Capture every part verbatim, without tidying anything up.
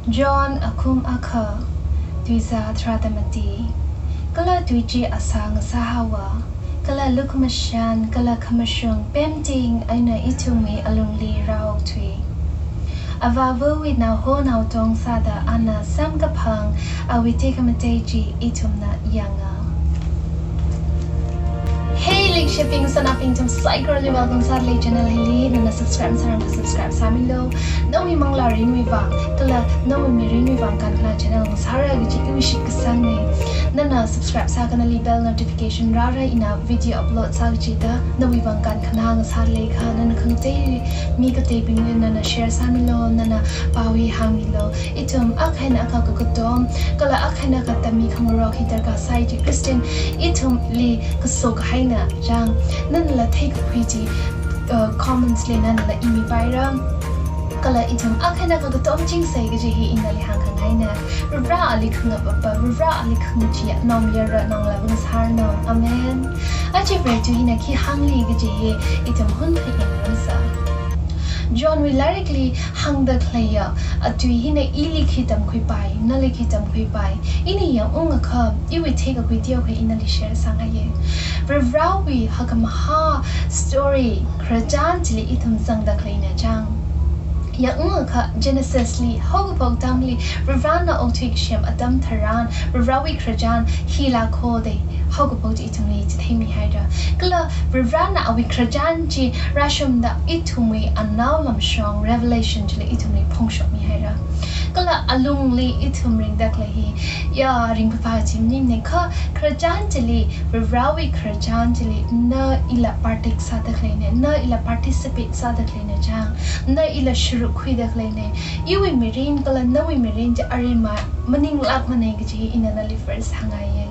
John akhum akha, tuizā tharāda mati. Kala tui chi asā ngasāhaowa, kala lukhamashan kala khamashung pemting eina ithumwui alungli rāokthui. Avāvawui naoho naotong sāda ana samkaphang awui tekhamatei chi ithumna yanga. Hey, leikashibing, sanaobing, ithum saikorali welcome sālei channel hili. Nana subscribe masārangakha subscribe sāmilu. Nawui manglā mirinwui vang kala nawui mirinwui vang kankhana channel ngasāra kaji iwui shitkasangnei. Nana subscribe sākhanali bell notification rāra, ina video upload sā kachida nawui vang kankhana ngasālakha nana khangatei mi kateibingli nana share sāmilu, nana pao hi hāngmilu. Ithum akha eina akha kakatom kala akha eina akha tammi khangarok hi darkar sāi. Chi Christian ithumli kaso kahaina chang. Nanala theikakhui chi, uh, comments li nanala imipaira. Kala ithum akha eina akha katom chingsei kaji hi ina nali hāngkhangaina. Varivarāli khangapapa, Varivarāli khangachee naomayara, naongalāva ngasāranu. Amen. Aja Varewui tui hina khi hāngli kaji hi ithum hunpha yangsa. Johnwui lairikli hāngda khaleiya atui hina ili khi tamkhuipai, nali khi tamkhuipai. Ina yangungakha iwui theikakhui teokha ina nali share sāngaiya. Varivarāwui hakkhamahā story khararchan chili ithum zangda khaleina chang. Yangungakha Genesis li haokaphok atamli Varivarāna okathui kasem atam tharan Varivarāwui khararchan hila kho da haokaphok chi ithumli chitheimihaira. Kala Varivarāna awui khararchan chi rāshungda ithumwui anaolamshong Revelation chili ithumli phongshokmihaira. Kala alungli ithum ringda khalei hi, ya, ringphāphā chi maningne kha, khararchan chili, Varivarāwui khararchan chili na ila partake sāda khaleina, na ila participate sāda khaleina chang, na ila sharuk khuida khaleina. Iwui mirin kala nawui mirin chi aremma maninglākmanei kaji ina nali first hāngngaiya.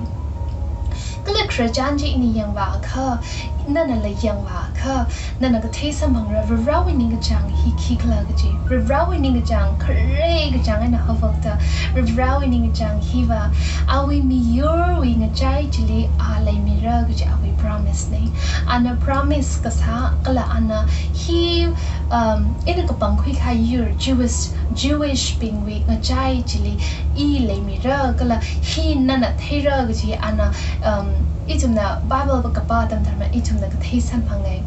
Kala khararchan chi ina yangvākha, nanala yangvākha, nana kathei samphangra Varivarāwui ningkachāng hi khikhala kaji. Varivarāwui ningkachāng khare kachāng eina haophokta, Varivarāwui ningkachāng hiva awui miyurwui ngachai chili a leimira kaji awui promise nei. Ana promise kasā kala ana hi, um, ina kapangkhui kahai yur Jewish, Jewish bingwui ngachai chili i leimira kala hi nana theira kaji ana, um, ithumna Bible va kapā atam tharan ithumna kathei samphanga.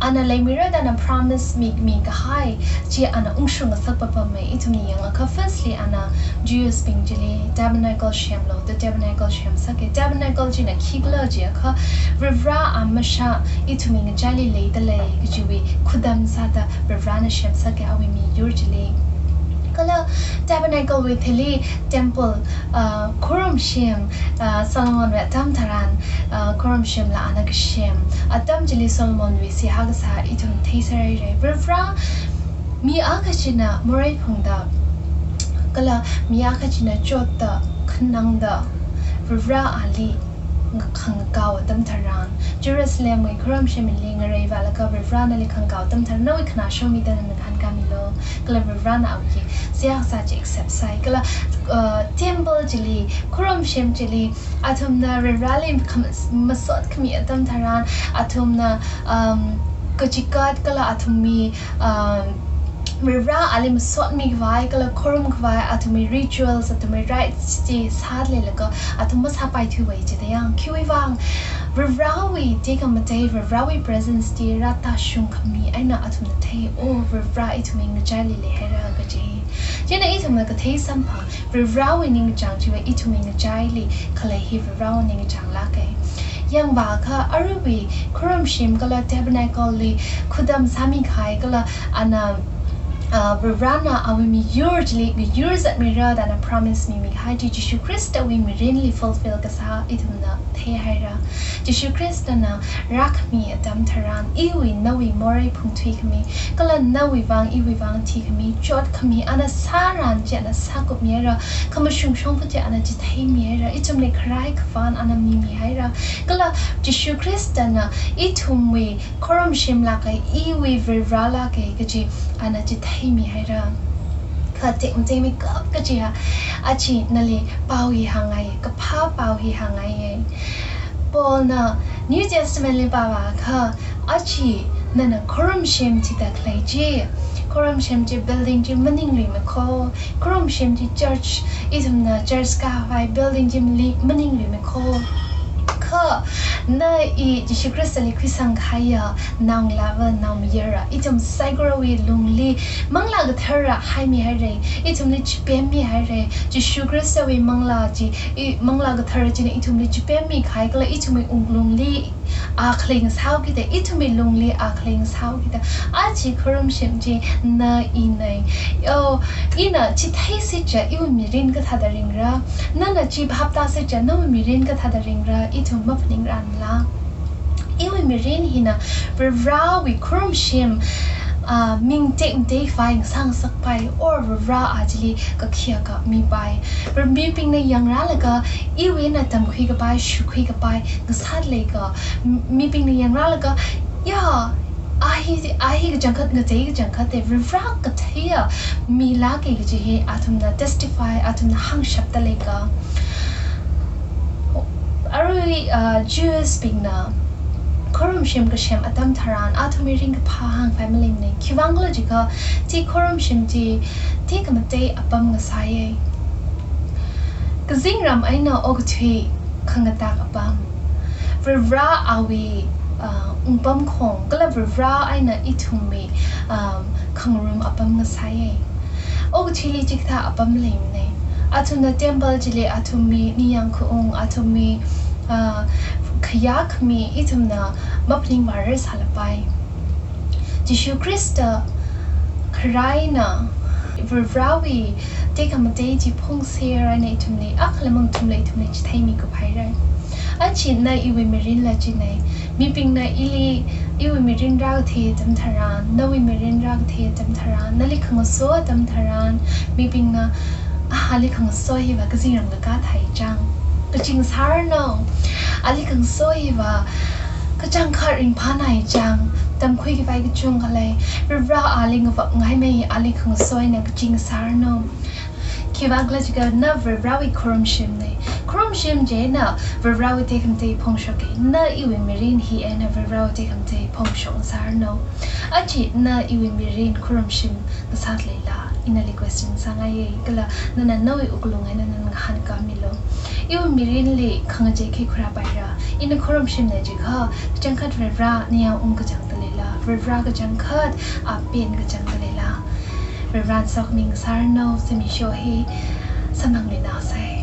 Ana leimira da ana promise mi, mikahai chi ana ungshung ngasak papamei. Ithumna yangakha firstly ana Jews bing chili tabernacle semlu, the tabernacle semsaka. Tabernacle china khikhala jiakha Varivarā a masha ithumwui ngachaili leidalei kajiwui khudam sāda Varivarāna semsaka awui miyur chili. Kala tabernacle wui thili temple, uh, khorumshim, uh, Solomonwui atam tharan, uh, khorumshimla ana kasem atam chili Solomonwui seihā kasā ithum theisāraira. Varivarā mi akha china morei phungda kala mi akha china chotda khanangda Varivarāli khangakao atam tharan, Jerusalemwui khorumshimli ngareivālaga Varivarāna ali khangakao atam tharan, nawui khanā shomida nana ngahānkāmilu, kala Varivarāna awui seihā kasā chi accept sāi. Kala, uh, temple chili, khorumshim chili, athumna Varivarāli kham-, masot khami atam tharan, athumna, um, kachikat kala athumwui, um, Varivarāli masotmi khavai kala khorumkhavai athumwui rituals, athumwui rites chi sāda leilaga athum masāpaithuiwui chida yang. Khiwui vang? Varivarāwui tekhamatei, Varivarāwui presence chi rātāshung khami eina athumna thei, oh, Varivarā ithumwui ngachaili leihaira kaji. Chieina ithumna kathei samphang, Varivarāwui ningkachāng chiva ithumwui ngachaili khalei hi Varivarāwui ningkachāng lāka. Yangvākha aruiwui khorumshim kala tabernacle li khudam sāmi kahai kala ana, uh, Varivarāna awui miyur chili miyur zatmira da ana promise mimi kahai chi Jishu Khristawui mirinli fulfill kasā ithumna theihaira. Jishu Khristana rākhami atam tharan, iwui nawui morei phungthui khami, kala nawui vang iwui vang thikhami, chotkhami, ana sāran chi ana sākupmihaira, khamashung shongfa chi ana chitheimihaira, ithumli kharai khavān ana mimihaira. Kala Jishu Khristana ithumwui khorumshim lāka, iwui Varivarā lāka kaji ana chitheimihaira. Kha tekmateimei kap kajiya, aja nali pao hi hāngngai, kaphā pao hi hāngngaiya. Paulna New Testament li pāvākha, aja nana khorumshim chida khalei chi, Khorumshim chi building chi maningluimei kho. Khorumshim chi church, ithumna church khavai building chi mali-, maningluimei kho. Kha, na i Jishu Khristali khuisang kahaiya naongalāva naomayara, ithum saikorawui lungli Manglā Kathara haimihaira, ithumli chipemmihaira. Jishu Khristawui Manglā chi, i, Manglā Kathara china ithumli chipemmi kahai kala ithumwui wuklungli a khalei ngasāhaokida, ithumwui lungli a khalei ngasāhaokida. Aja khorumshim chi na ina. Yo, ina chi theisi chiakha iwui mirin kathāda ringra? Nana chi phaptāsi chiakha nawui mirin kathāda ringra? Ithum maphaningrānla. Iwui mirin hina Varivarāwui khorumshim, ah, ming tekmatei khavai ngasāngasakpai, or Varivarā a chili kakhiakha mipai. Var-, mibingna yangrālaga, iwui eina tamkhui kapai, shukhui kapai ngasāda leikha, m-, mibingna yangrālaga, ya, a hi, a hi kachangkhat, ngachei kachangkhatta, Varivarā katheiya milāka kaji hi athumna testify, athumna hāngshapda leikha. Arui, uh, Jews bingna khorumshim kasem atam tharan, athumwui ringkaphā hāngkhavai maleimana. Khiwuivang khala jiakha, chi khorumshim chi tekhamatei apam ngasāya. Kazingram eina okathui khangatā apam. Varivarā awui, uh, wungpamkhong, kala Varivarā eina ithumwui, um, khangarum apam ngasāya. Okathuili chikathā apam leimana. Athumna temple chili athumwui ningyāng khaung, athumwui, ah, khayā khami ithumna maphaningvārar sālapai. Jishu Khrista kharā eina Varivarāwui tekhamatei chi phongser eina ithumli, akhalamang ithumli, ithumli chitheimi kuphaira. Aja na iwui mirinla china. Mibingna ili, iwui mirin rākathei atam tharan, nawui mirin rākathei atam tharan, nali khangaso atam tharan, mibingna, ah, ali khangaso hiva kazingram kakā thai chang, kachi ngasāranu. Ali khangaso hiva kachangkhat ringphānai chang, tamkhui khavai kachungkha lei, Varivarā ali ngavapngaimei, ali khangaso eina kachi ngasāranu. Khiwuivang khala jiakha na Varivarāwui khorumshimna. Khorumshim china Varivarāwui tekhamatei phongshoka. Na iwui mirin hi eina Varivarāwui tekhamatei phongshok ngasāranu. Aja na iwui mirin khorumshim ngasāda leila? Ina nali question sāngaiya, kala nana nawui wuklung eina nana ngahānkāmilu. Iwui mirinli khangachei khi khuirāpaira? Ina khorumshimna jiakha, kachangkhat Varivarā ningyāng ungkachangda leila? Varivarā kachangkhat a pen kachangda leila? Varivarāna sokhami ngasāranu, zimiksho hi samphangluinaosei.